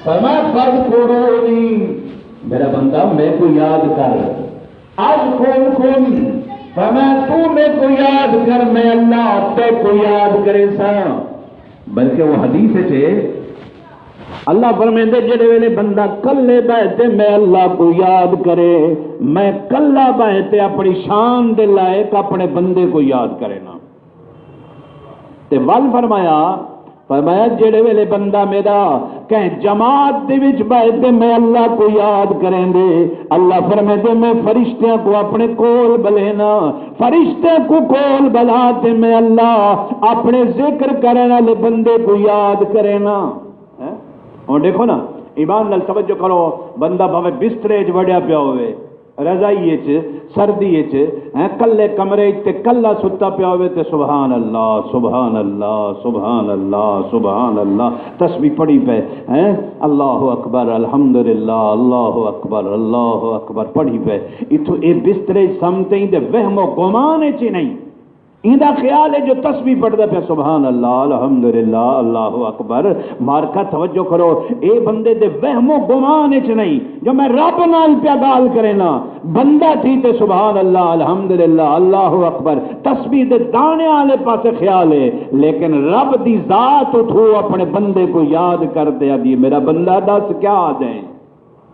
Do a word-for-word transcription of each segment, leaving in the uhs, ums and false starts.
فرمایا، "فاذکرونی"، میرا بندہ، میکوں یاد کر۔ "اذکرکم"، فرمایا، "توں میکوں یاد کر، میں اللہ تیکوں یاد کریساں۔" بلکہ وہ حدیث وچ ہے، اللہ فرمیندے، جڑے ویلے بندہ کلے ٻہہ تے میں اللہ کوں یاد کرے، میں کلھا ٻہہ تے اپݨی شان دے لائق اپݨے بندے کوں یاد کرینا۔ تے ول فرمایا، فرمایا، جڑے ویلے بندہ میرا کہیں جماعت دے وچ ٻہہ تے میں اللہ کوں یاد کریندے، اللہ فرمیندے، میں فرشتیاں کوں اپݨے کول ٻلینا، فرشتیاں کوں کول ٻلا تے میں اللہ اپݨے ذکر کرݨ والے بندے کوں یاد کرینا۔ ہیں؟ ہݨ ݙیکھو نا، ایمان نال توجہ کرو، بندہ بھاویں بسترے وچ وڑیا پیا ہووے، رضائی وچ، سردی وچ، ہیں، کلے کمرے وچ تے کلھا ستا پیا ہووے تے سبحان اللہ، سبحان اللہ، سبحان اللہ، سبحان اللہ، تسبیح پڑھی پئے، ہیں، اللہ اکبر، الحمدللہ، اللہ اکبر، اللہ اکبر پڑھی پئے۔ اتھوں اے بسترے وچ سم تے ایندے وہم و گمان وچ ہی نہیں۔ ایندا خیال ہے جو تسبیح پڑھدا پیا، سبحان اللہ، الحمدللہ، اللہ اکبر۔ مارکا توجہ کرو، اے بندے دے وہم و گمان وچ نہیں جو میں رب نال پیا ڳالھ کرینا، بندہ تھی تے سبحان اللہ، الحمدللہ، اللہ اکبر، تسبیح دے دانے والے پاسے خیال ہے، لیکن رب دی ذات اتھوں اپݨے بندے کوں یاد کر تے آہدی، میرا بندہ، ݙس کیا آہدیں؟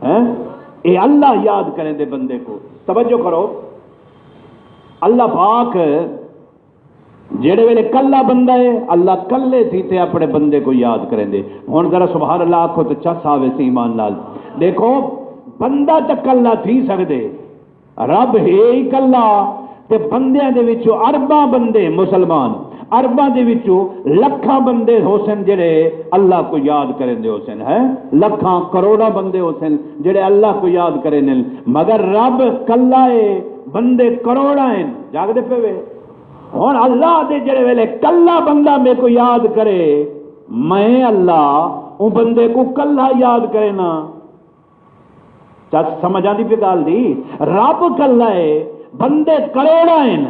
ہیں؟ اے اللہ یاد کریندے بندے کوں۔ توجہ کرو، اللہ پاک جیڑھے ویلے کلھا بندہ ہے، اللہ کلھے تھی تے اپݨے بندے کوں یاد کریندے۔ ہݨ ذرا سبحان اللہ آکھو تے چس آوے سی ایمان نال۔ ݙیکھو، بندہ تاں کلھا تھی سڳدے، رب ہے ہی کلھا، تے بندیاں دے وچوں ارباں بندے مسلمان، ارباں دے وچوں لکھاں بندے ہوسن جیڑھے اللہ کوں یاد کریندے ہوسن، ہیں؟ لکھاں کروڑاں بندے ہوسن جیڑھے اللہ کوں یاد کریندن، مگر رب کلھا ہے، بندے کروڑاں ہن۔ جاڳدے پئے وے؟ ہݨ اللہ دے جیڑھے ویلے کلھا بندہ میکوں یاد کرے، میں اللہ اوں بندے کوں کلھا یاد کرینا۔ چس سمجھ آندی پئی ڳالھ دی؟ رب کلھا ہے، بندے کروڑاں ہن۔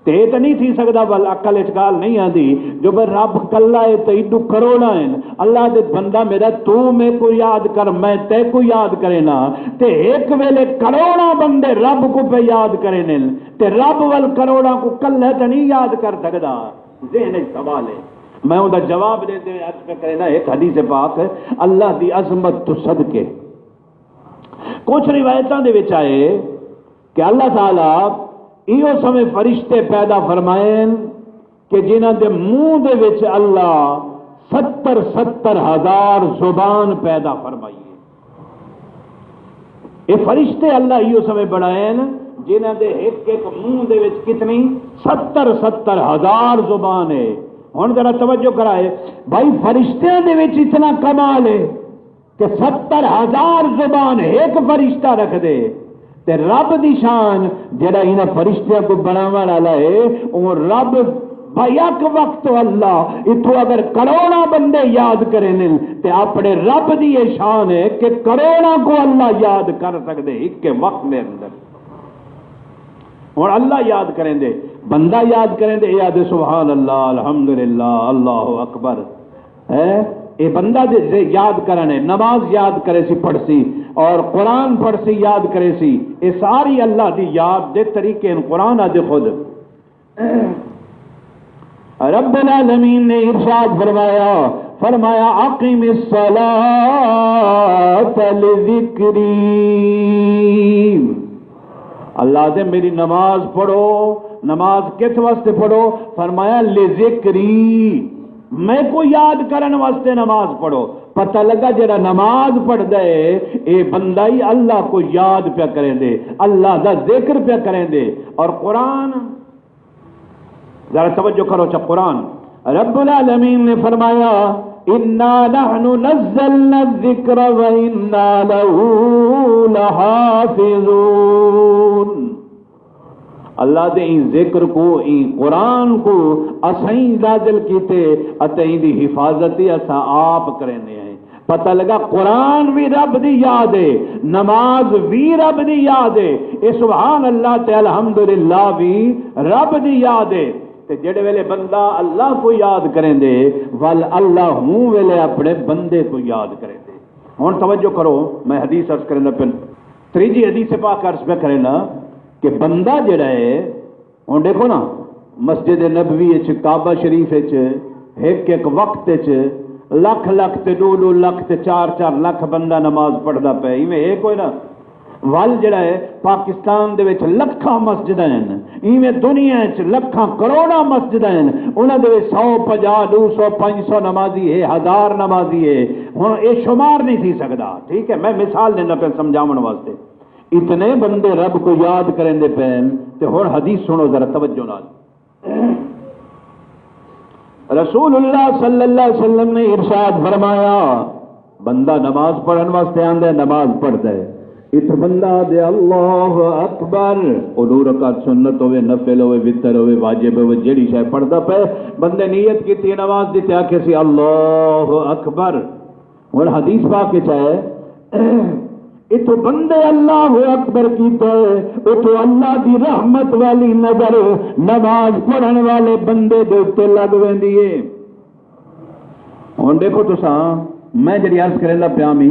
تے اے تاں نہیں تھی سڳدا، ول عقل وچ ڳالھ نہیں آندی جو بھئی رب کلھا ہے تے ایݙو کروڑاں ہن۔ اللہ دے بندہ میرا، توں میکوں یاد کر، میں تیکوں یاد کرینا۔ تے ہک ویلے کروڑاں بندے رب کوں پئے یاد کریندن، تے رب ول کروڑاں کوں کلھا تاں نہیں یاد کر سڳدا۔ ذہن وچ سوال ہے۔ میں اوندا جواب ݙیندے ہوئے عرض پیا کرینا، ہک حدیث پاک، اللہ دی عظمت توں صدقے۔ کجھ روایتاں دے وچ آئے کہ اللہ تعالیٰ ایہو سویں فرشتے پیدا فرمائن کہ جنہاں دے منہ دے وچ اللہ ستر، ستر ہزار زبان پیدا فرمائی ہے۔ اے فرشتے اللہ ایہو سویں بݨائن جنہاں دے ہک ہک منہ دے وچ کتنی؟ ستر، ستر ہزار زبان ہے۔ ہݨ ذرا توجہ کرائے بھائی، فرشتیاں دے وچ اتنا کمال ہے کہ ستر ہزار زبان ہک فرشتہ رکھدے، تے رب دی شان، جیڑھا انہاں فرشتیاں کوں بݨاوݨ والا ہے، او رب بیک وقت اللہ اتھوں اگر کروڑاں بندے یاد کریندن تے اپݨے رب دی اے شان ہے کہ کروڑاں کوں اللہ یاد کر سڳدے ہک وقت دے اندر۔ ہݨ اللہ یاد کریندے، بندہ یاد کریندے، اے آہدے سبحان اللہ، الحمدللہ، اللہ اکبر۔ ہے؟ اے بندہ دے، دے یاد کرݨ ہے، نماز یاد کریسی، پڑھسی، اور قرآن پڑھسی، یاد کریسی۔ اے ساری اللہ دی یاد دے طریقے ہن، قرآن آہدے خود۔ رب العالمین نے ارشاد فرمایا، فرمایا، "اقم الصلاۃ لذکری۔" اللہ دے میری نماز پڑھو۔ نماز کس واسطے پڑھو؟ فرمایا، "لذکری"، میکوں یاد کرݨ واسطے نماز پڑھو۔ پتہ لڳا جیڑھا نماز پڑھدا ہے، اے بندہ ہی اللہ کوں یاد پیا کریندے، اللہ دا ذکر پیا کریندے۔ اور قرآن، ذرا توجہ کرو چا، قرآن، رب العالمین نے فرمایا، "انا نحن نزلنا الذکر و انا لہ لحافظون۔" اللہ دے ایں ذکر کوں، ایں قرآن کوں اسائیں نازل کیتے اتے ایندی حفاظت ہی اساں آپ کریندے ہیں۔ پتہ لڳا قرآن وی رب دی یاد ہے، نماز وی رب دی یاد ہے۔ اے سبحان اللہ تے الحمدللہ وی رب دی یاد ہے۔ تے جیڑھے ویلے بندہ اللہ کوں یاد کریندے، ول اللہ ہوں ویلے اپݨے بندے کوں یاد کریندے۔ ہن توجہ کرو، میں حدیث عرض کریندا پیا۔ تریجھی حدیث پاک عرض پیا کریندا کہ بندہ جڑا ہے، ہن ݙیکھو نا، مسجد نبوی اچ، کعبہ شریف اچ، ہک ہک وقت اچ لکھ لکھ تے ݙو ݙو لکھ تے چار چار لکھ بندہ نماز پڑھدا پئے، ایویں ہے کوئی نہ؟ ول جڑا ہے، پاکستان دے وچ لکھاں مسجداں ہن، ایویں دنیا اچ لکھاں کروڑاں مسجداں ہن، انہاں دے وچ سو پنجاہ، ݙو سو، پنج سو نمازی ہے، ہزار نمازی ہے، ہن اے شمار نہیں تھی سڳدا۔ ٹھیک ہے، میں مثال ݙیندا پیا سمجھاوݨ واسطے۔ اتنے بندے رب کوں یاد کریندے پئن۔ تے ہݨ حدیث سݨو ذرا توجہ نال۔ رسول اللہ صلی اللہ علیہ وسلم نے ارشاد فرمایا، بندہ نماز پڑھݨ واسطے آندا ہے، نماز پڑھدا ہے، اتھ بندہ آہدے اللہ اکبر، او ݙو رکعت سنت ہووے، نفل ہووے، وتر ہووے، واجب ہووے، جیڑھی شے پڑھدا پئے، بندے نیت کیتی ہے نماز دی تے آکھے سی اللہ اکبر۔ ہݨ حدیث پاک اچ ہے، اتھوں بندے اللہ اکبر کیتا ہے، اتھوں اللہ دی رحمت والی نظر نماز پڑھݨ والے بندے دے اتے لڳ ویندی ہے۔ ہݨ ݙیکھو تساں، میں جڑی عرض کریندا پیا می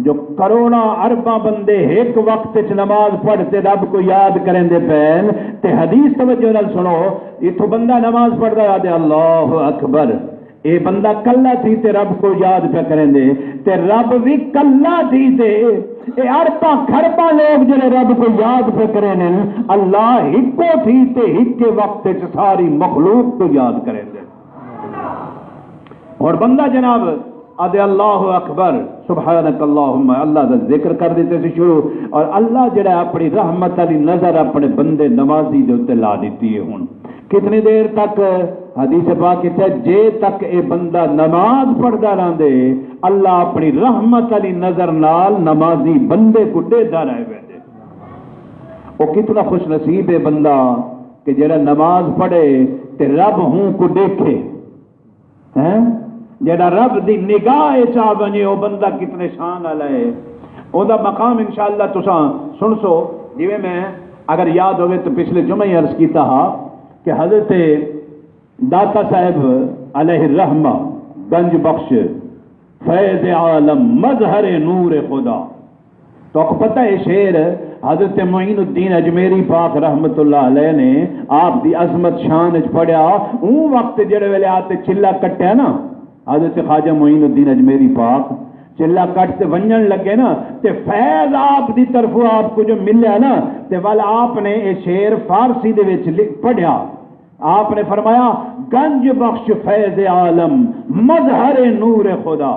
جو کروڑاں ارباں بندے ہک وقت اچ نماز پڑھ تے رب کوں یاد کریندے پئن، تے حدیث توجہ نال سݨو، اتھوں بندہ نماز پڑھدا آہدے اللہ اکبر، اے بندہ کلھا تھی تے رب کوں یاد پیا کریندے، تے رب وی کلھا تھی تے اے ارباں کھرباں لوگ جڑے رب کوں یاد پیا کریندن، اللہ ہکو تھی تے ہکے وقت اچ ساری مخلوق کوں یاد کریندے۔ ہݨ بندہ جناب آہدے اللہ اکبر، سبحانک اللہم، اللہ دا ذکر کر ݙتے سی شروع، اور اللہ جڑا ہے اپݨی رحمت والی نظر اپݨے بندے نمازی دے اتے لا ݙتی ہے۔ ہݨ کتنی دیر تک؟ حدیث پاک اچ ہے، جے تک اے بندہ نماز پڑھدا رہندے، اللہ اپݨی رحمت والی نظر نال نمازی بندے کوں ݙیہدا رہ ویندے۔ او کتنا خوش نصیب ہے بندہ کہ جڑا نماز پڑھے تے رب ہوں کوں ݙیکھے۔ ہیں؟ جیڑھا رب دی نگاہ اچ آ ونڄے، او بندہ کتنے شان والا ہے۔ اوندا مقام انشاءاللہ تساں سݨسو۔ جیویں میں اگر یاد ہووے تو پچھلے جمعہ ہی عرض کیتا ہا کہ حضرت داتا صاحب علیہ الرحمہ، گنج بخش، فیض عالم، مظہر نور خدا، تہاکوں پتہ ہے شعر حضرت معین الدین اجمیری پاک رحمت اللہ علیہ نے آپ دی عظمت شان اچ پڑھیا، اوں وقت جڑے ویلے آ تے چلہ کٹیا نا، حضرت خواجہ معین الدین اجمیری پاک چلہ کٹ تے ونڄݨ لڳے نا، تے فیض آپ دی طرفوں آپ کوں جو ملیا نا، تے ول آپ نے اے شعر فارسی دے وچ لکھ پڑھیا۔ آپ نے فرمایا، گنج بخش فیض عالم، مظہر نور خدا۔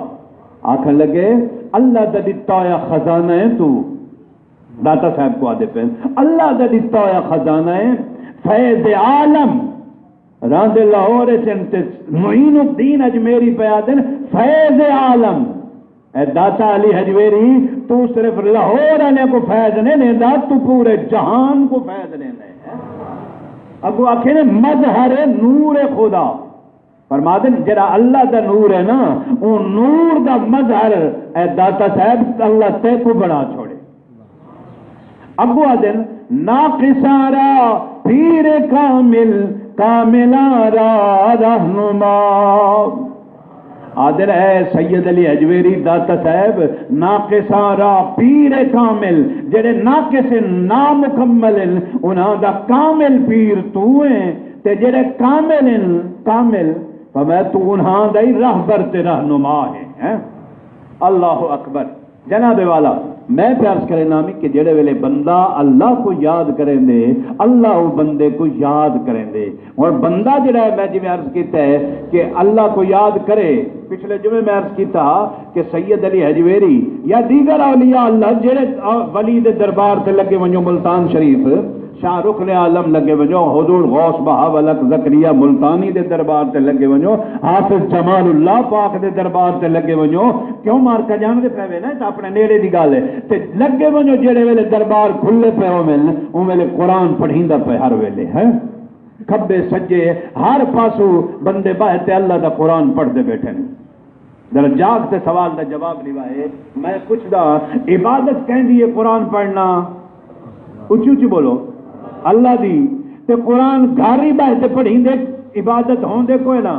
آکھݨ لڳے، اللہ دا ݙتا ہویا خزانہ ہے تو۔ داتا صاحب کوں آہدے پئن، اللہ دا ݙتا ہویا خزانہ ہے، فیض عالم۔ رہندے لاہور اچ ہن تے معین الدین اجمیری پئے آہدن، فیض عالم۔ اے داتا علی ہجویری، تو صرف لاہور آلیاں کوں فیض نہیں ݙیندا، تو پورے جہان کوں فیض ݙیندا ہے۔ اڳوں آکھے نے مظہر نور خدا۔ فرماندن، جڑا اللہ دا نور ہے نا، اوں نور دا مظہر اے داتا صاحب، اللہ تیکوں بݨا چھوڑے۔ اڳوں آہدن، ناقصاں را پیر کامل، کاملاں را رہنما۔ آہدن، اے سید علی ہجویری داتا صاحب، ناقصاں را پیر کامل، جڑے ناقص ہن، نامکمل ہن، انہاں دا کامل پیر تو ہیں، تے جڑے کامل ہن، کامل، فرمایا تو انہاں دا ہی رہبر تے رہنما ہے، ہیں؟ اللہ اکبر۔ جناب والا، میں پیا عرض کریندا می کہ جڑے ویلے بندہ اللہ کوں یاد کریندے، اللہ او بندے کوں یاد کریندے۔ ہݨ بندہ جڑا ہے، میں جویں عرض کیتا ہے کہ اللہ کوں یاد کرے، پچھلے جمعے میں عرض کیتا ہا کہ سید علی ہجویری یا دیگر اولیاء اللہ جڑے، آ، ولی دے دربار تے لڳے ونڄو، ملتان شریف، شاہ رخ نے عالم لڳے ونڄو، حضور غوث بہاولق زکریا ملتانی دے دربار تے لڳے ونڄو، حافظ جمال اللہ پاک دے دربار تے لڳے ونڄو۔ کیوں مارکا ڄاݨدے پئے وے نا، تاں اپݨے نیڑے دی ڳالھ ہے۔ تے لڳے ونڄو، جیڑھے ویلے دربار کھلے پئے ہوون، اوں ویلے قرآن پڑھیندا پئے ہر ویلے، ہیں؟ کھٻے سڄے ہر پاسوں بندے ٻہہ تے اللہ دا قرآن پڑھدے ٻیٹھن۔ ذرا جاگ تے سوال دا جواب ݙیوا ہے۔ میں پچھدا، عبادت کیندی ہے قرآن پڑھݨ؟ اچی اچی بولو۔ اللہ دی۔ تے قرآن گھر ہی ٻہہ تے پڑھیندے، عبادت ہوندے کوئی نہ؟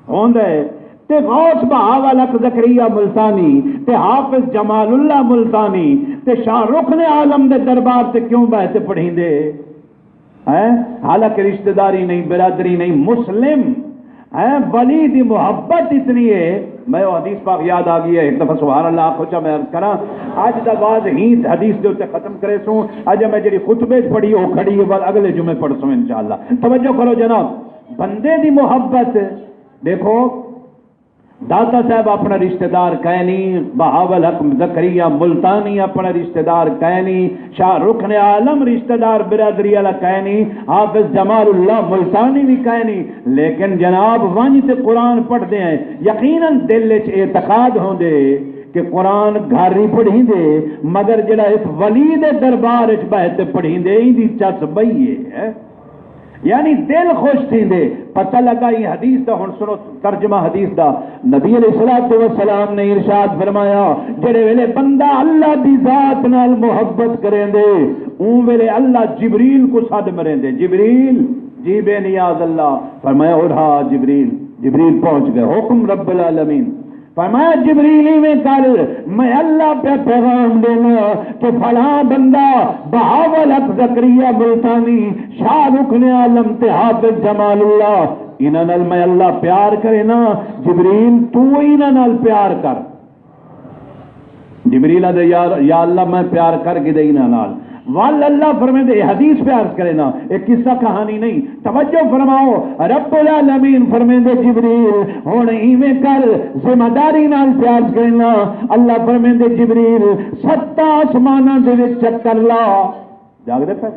ہوندا ہے۔ تے غوث بہاول حق زکریا ملتانی تے حافظ جمال اللہ ملتانی تے شاہ رخ نے عالم دے دربار تے کیوں بہہ تے پڑھیندے؟ ہیں؟ حالانکہ رشتہ داری نہیں، برادری نہیں، مسلم ہیں، ولی دی محبت اتنی ہے۔ میں وہ حدیث پاک یاد آ گئی ہے، ایک دفعہ سبحان اللہ آخو چا میں عرض کراں۔ اج دا واز ہی حدیث دے اوتے ختم کرے سوں۔ اج میں جڑی خطبے چ پڑھی، وہ کھڑی ہے، بس اگلے جمعے پڑھ سوں انشاءاللہ۔ توجہ کرو جناب، بندے دی محبت دیکھو، داتا صاحب اپنا رشتہ دار کائنی، بہاول حق زکریا ملتانی اپنا رشتہ دار کائنی، شاہ رخ نے عالم رشتہ دار برادری والا کائنی، حافظ جمال اللہ ملتانی بھی کائنی، لیکن جناب ونج تے قرآن پڑھدے ہیں، یقیناً دل وچ اعتقاد ہوندے کہ قرآن گھر ہی پڑھیندے، مگر جڑا اس ولی دے دربار وچ بہہ تے پڑھیندے، ایندی چس بئی ہے۔ یعنی دل خوش تھیندے۔ پتہ لگا ایں حدیث دا، ہن سنو ترجمہ حدیث دا۔ نبی علیہ الصلوۃ والسلام نے ارشاد فرمایا، جڑے ویلے بندہ اللہ دی ذات نال محبت کریندے، اوں ویلے اللہ جبریل کو سڈ مریندے، جبریل، جی بے نیاز اللہ۔ فرمایا، اٹھا جبریل۔ جبریل پہنچ گئے، حکم رب العالمین۔ فرمایا، جبریل ایویں کر، میں اللہ پہ پیغام ݙینا کہ فلاں بندہ، بہاول حق زکریا ملتانی، شاہ رخ نے عالم تے حافظ جمال اللہ، انہاں نال میں اللہ پیار کرینا۔ جبریل، تو انہاں نال پیار کر۔ جبریل آدھے، یا، یا اللہ، میں پیار کر گھدے انہاں نال۔ ول اللہ فرمیندے، اے حدیث پہ عرض کرینا، اے قصہ کہانی نہیں۔ توجہ فرماؤ، رب العالمین فرمیندے، جبریل، ہن ایویں کر، ذمہ داری نال پہ عرض کرینا۔ اللہ فرمیندے، جبریل، ستاں آسماناں دے وچ چکر لا۔ جاگدے پے؟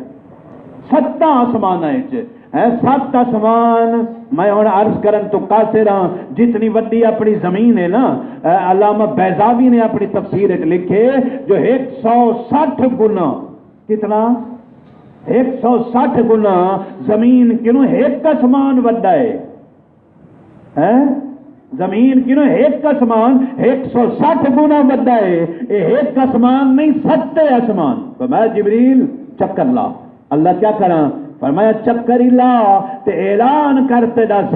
ستاں آسماناں وچ۔ ہیں، ست آسمان، میں ہن عرض کرن تو قاصر ہاں، جتنی وڈی اپنی زمین ہے نا، اے علامہ بیضاوی نے اپنی تفسیر وچ لکھے جو ہک سو سٹھ گنا، کتنا؟ ہک سو سٹھ گنا زمین کنوں ہک آسمان وڈا ہے۔ ہیں؟ زمین کنوں ہک آسمان ہک سو سٹھ گنا وڈا ہے۔ اے ہک آسمان نہیں، ستے آسمان۔ فرمایا، جبریل، چکر لا۔ اللہ، کیا کراں؟ فرمایا، چکر ہی لا تے اعلان کر تے ݙس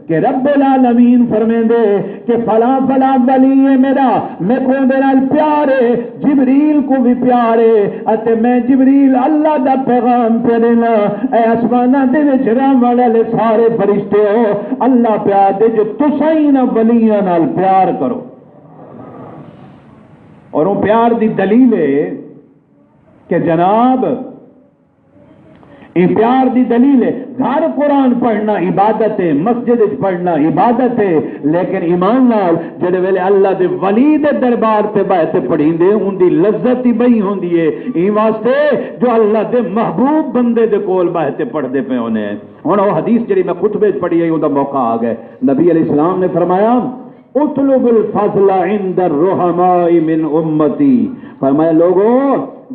کہ رب العالمین فرمیندے کہ فلاں فلاں ولی ہے میرا، میکوں اوندے نال پیار ہے، جبریل کوں وی پیار ہے، اتے میں جبریل اللہ دا پیغام پیا ݙینا۔ اے آسماناں دے وچ رہوݨ والے سارے فرشتے ہو، اللہ پیا آہدے جو تساں انہاں ولیاں نال پیار کرو۔ اور اوں پیار دی دلیل ہے کہ جناب، ایں پیار دی دلیل ہے۔ گھر قرآن پڑھنا عبادت ہے، مسجد وچ پڑھنا عبادت ہے، لیکن ایمان نال جڑے ویلے اللہ دے ولی دے دربار تے بہہ تے پڑھیندے، اوندی لذت ہی بئی ہوندی ہے۔ ایں واسطے جو اللہ دے محبوب بندے دے کول بہہ تے پڑھدے پئے ہوندے ہیں۔ ہن او حدیث جڑی میں خطبے وچ پڑھی ہے، اوندا موقع آ گئے۔ نبی علیہ السلام نے فرمایا، اطلب الفضل عند الرحماء من امتی۔ فرمایا، لوگو،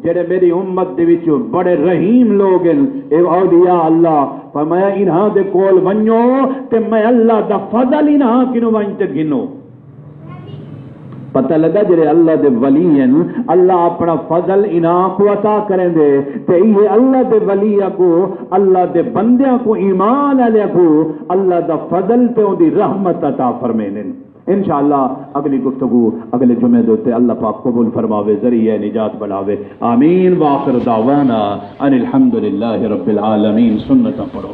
جڑے میری امت دے وچ بڑے رحیم لوگ ہیں، اے اولیاء اللہ، فرمایا، انہاں دے کول ونجو تے میں اللہ دا فضل انہاں کنوں ونج تے گھنو۔ پتہ لگا، جڑے اللہ دے ولی ہیں، اللہ اپنا فضل انہاں کو عطا کریں دے، تے یہ اللہ دے ولی کو اللہ دے بندیاں کو، ایمان والے کو اللہ دا فضل تے اوندی رحمت عطا فرمیندے۔ انشاءاللہ اگلی گفتگو اگلے جمعے دے اتے، اللہ پاک قبول فرماوے، ذریعہ نجات بناوے۔ آمین۔ وآخر دعوانا ان الحمد للہ رب العالمین۔ سنتاں پڑھو۔